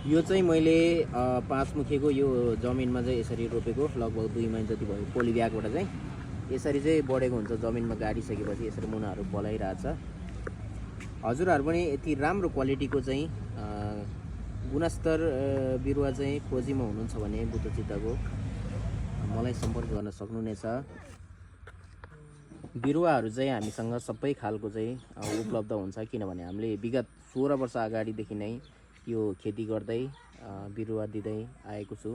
यो चाहिँ मैले 5 मुखेको यो जमिनमा चाहिँ यसरी रोपेको लगभग 2 महिना जति भयो। पोली ब्यागबाट चाहिँ यसरी चाहिँ बढेको हुन्छ। जमिनमा गाडिसकेपछि यसरी मुनाहरू बलाइरहेछ। हजुरहरू पनि यति राम्रो क्वालिटीको चाहिँ गुणस्तर बिरुवा चाहिँ खोजीमा हुनुहुन्छ भने बुद्धचित्तको मलाई सम्पर्क गर्न सक्नुहुनेछ। बिरुवाहरू चाहिँ हामीसँग सबै खालको चाहिँ उपलब्ध हुन्छ, किनभने हामीले विगत 16 वर्ष अगाडिदेखि नै यो खेती गर्दै बिरुवा दिँदै आएको छु।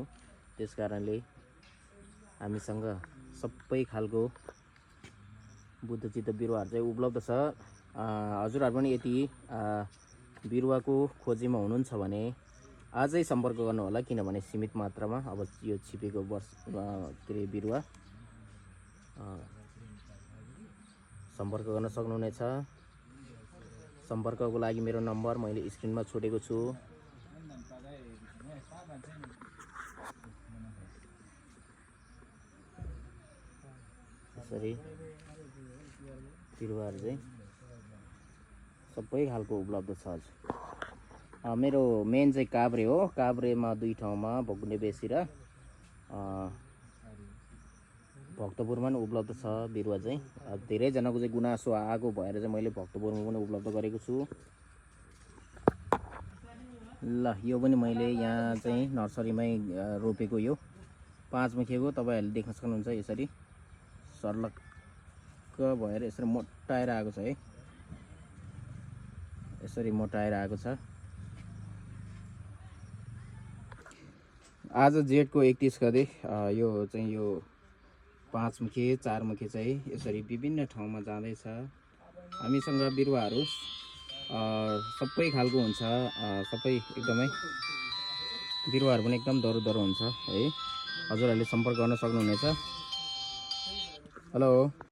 त्यसकारणले हामीसँग सबै खालको बुद्धचित्त बिरुवाहरू चाहिँ उपलब्ध छ। हजुरहरू पनि यति बिरुवाको खोजीमा हुनुहुन्छ भने आजै सम्पर्क गर्नुहोला, किनभने सीमित मात्रामा अब यो छिपेको वर्ष के अरे बिरुवा सम्पर्क गर्न सक्नुहुनेछ। सम्पर्कको लागि मेरो नम्बर मैले स्क्रिनमा छोडेको छु। यसरी बिरुवाहरू चाहिँ सबै खालको उपलब्ध छ। मेरो मेन चाहिँ काभ्रे हो। काभ्रेमा 2 ठाउँमा भकुण्डे बेसी र भक्तपुरमा पनि उपलब्ध छ बिरुवा चाहिँ। धेरैजनाको चाहिँ गुनासो आएको भएर चाहिँ मैले भक्तपुरमा पनि उपलब्ध गरेको छु। ल यो पनि मैले यहाँ चाहिँ नर्सरीमै रोपेको यो 5 मुखेको तपाईँहरूले देख्न सक्नुहुन्छ। यसरी सर्लक्क भएर यसरी मोटाएर आएको छ है। यसरी मोटाएर आएको छ। आज जेठको 31 गते यो चाहिँ यो 5 मुखे 4 मुखे चाहिँ यसरी विभिन्न ठाउँमा जाँदैछ। हामीसँग बिरुवाहरू सबै खालको हुन्छ। सबै एकदमै बिरुवाहरू पनि एकदम दरो हुन्छ है। हजुरहरूले सम्पर्क गर्न सक्नुहुनेछ। हेलो।